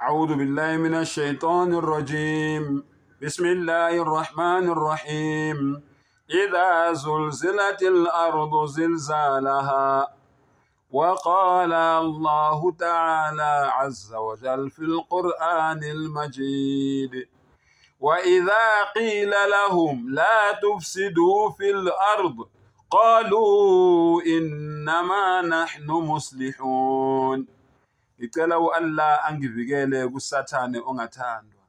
أعوذ بالله من الشيطان الرجيم بسم الله الرحمن الرحيم إذا زلزلت الأرض زلزالها وقال الله تعالى عز وجل في القرآن المجيد وإذا قيل لهم لا تفسدوا في الأرض قالوا إنما نحن مصلحون. Ngicela u-Allah angivikele kuSathane ongathandwa.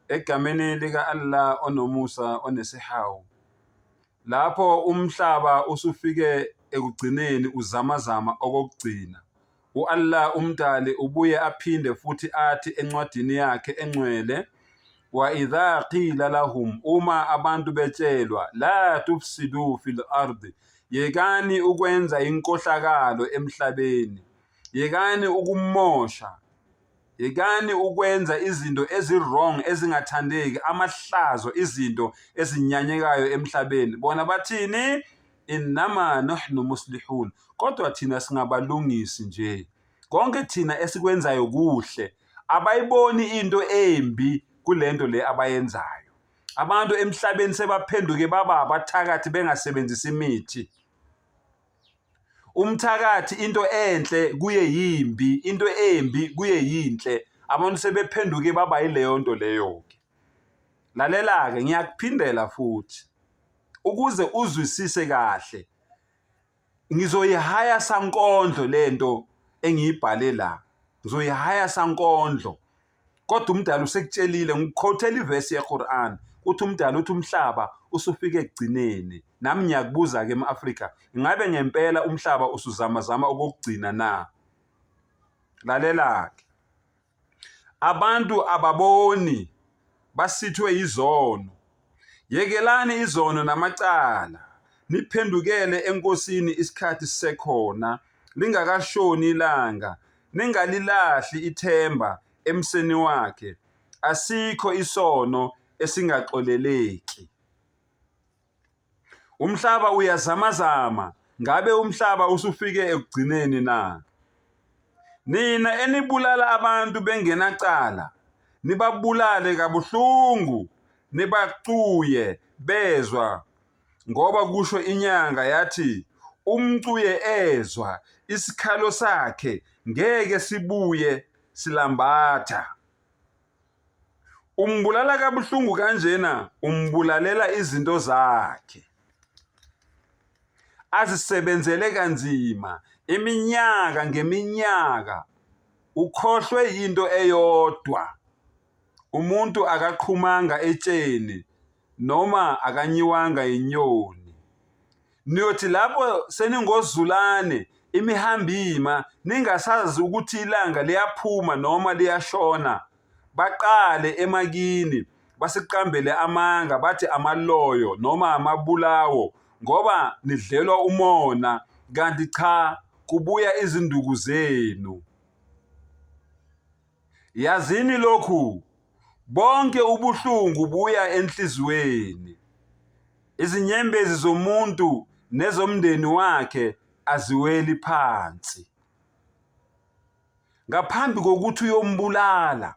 Egameni lika-Allah onomusa onesihawu. Lapho umhlaba usufike ekugcineni uzamazama okokugcina, u-Allah uMdali ubuye aphinde futhi athi encwadini yakhe engcwele, wa idha qila lahum, uma abantu betshelwa, la tufsidu fil ardi, yekani ukwenza inkohlakalo emhlabeni, yekani ukumosha, yekani ukwenza izinto ezi-wrong ezingathandeki, amahlazo, izinto ezinyanyekayo emhlabeni. Bona bathini? Innama nahnu muslihun, kodwa thina singabalungisi nje, konke thina esikwenzayo kuhle. Abayiboni into embi kulento le abayenzayo. Abantu emhlabeni sebaphenduke baba abathakathi bengasebenzisi imithi. Umthakathi into enhle kuye yimbi, into embi kuye yinhle. Abantu sebephenduke baba yileyo nto leyo-ke. Lalela-ke, ngiyakuphindela futhi ukuze uzwisise kahle. Ngizoyihaya sankondlo lento engiyibhale la, ngizoyihaya sankondlo. Kodwa umdali usekutshelile, ngikukhothela ivesi yeQur'an, uthi umdali uthi umhlaba usufike ekugcineni. Nami ngiyakubuza-ke em-Afrika, ingabe ngempela umhlaba usuzamazama okokugcina na? Lalela-ke. Abantu ababoni, basithwe yizono. Yekelani izono namacala, niphendukele eNkosini isikhathi sisekhona, lingakashoni ilanga, ningalilahli ithemba emseni wakhe. Asikho isono esingaxoleleki. Umhlaba uyazamazama, ngabe umhlaba usufike ekugcineni na? Nina enibulala abantu bengenacala, nibabulale kabuhlungu, nibacuye bezwa, ngoba kusho inyanga yathi umcuye ezwa isikhalo sakhe ngeke sibuye silambatha. Umbulala kabuhlungu kanjena, umbulalela izinto zakhe azisebenzele kanzima iminyaka ngeminyaka. Ukhohlwe yinto eyodwa, umuntu akaqhumanga etsheni noma akanyiwanga yinyoni. Niyothi lapho seningozulane imihambima ningasazi ukuthi ilanga liyaphuma noma liyashona, baqale emakini basiqambele amanga bathi amaloyo noma amabulawo ngoba nidlelwa umona, kanti cha kubuya izinduku zenu. Yazini lokhu, bonke ubuhlungu buya enhliziyweni. Izinyembezi zomuntu nezomndeni wakhe aziweli phansi. Ngaphambi kokuthi uyombulala,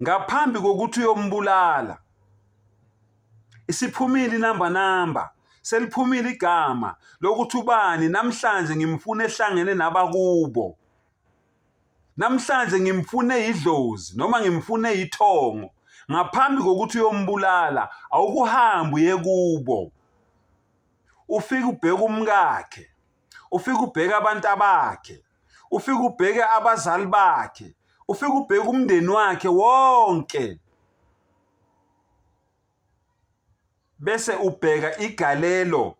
ngaphambi kokuthi uyombulala, isiphumile inamba namba, seliphumile igama lokuthi ubani namhlanje ngimfuna ehlangene nabakubo. Namhlanje ngimfune idlozi noma ngimfune ithongo. Ngaphambi kokuthi uyombulala, awukuhambi uye kubo. Ufike ubheke umkakhe, ufike ubheke abantu abakhe, ufike ubheke abazali bakhe, ufike ubheke umndeni wakhe wonke. Bese ubheka igalelo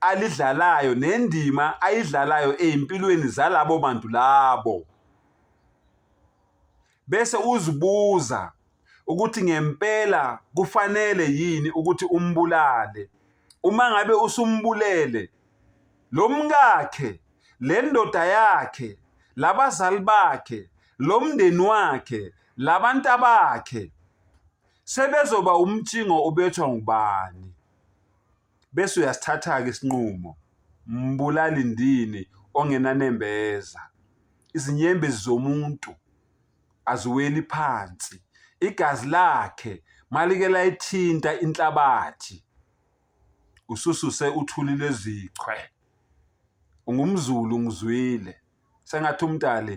alidlalayo nendima ayidlalayo ezimpilweni zalabo bantu labo. Bese uzibuza ukuthi ngempela kufanele yini ukuthi umbulale. Uma ngabe usumbulele, lo mkakhe, le ndoda yakhe, labazali bakhe, lo mndeni wakhe, labantu abakhe, sebezoba umtshingo ubethwa ngubani? Bese uyasithatha-ke isinqumo, mbulali ndini ongenanembeza. Izinyembezi zomuntu aziweli phansi. Igazi lakhe malike layithinta inhlabathi, usususe uthuli lwezichwe. UngumZulu ngizwile. Sengathi uMdali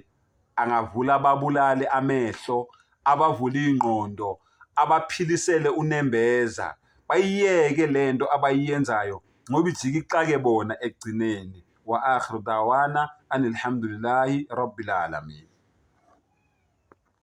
angavula ababulali amehlo, abavule iy'ngqondo, abaphilisele unembeza, bayiyeke le nto abayiyenzayo ngoba ijike ixake bona ekugcineni. Wa akhiru dawana anilhamdulillahi rabbil alamin.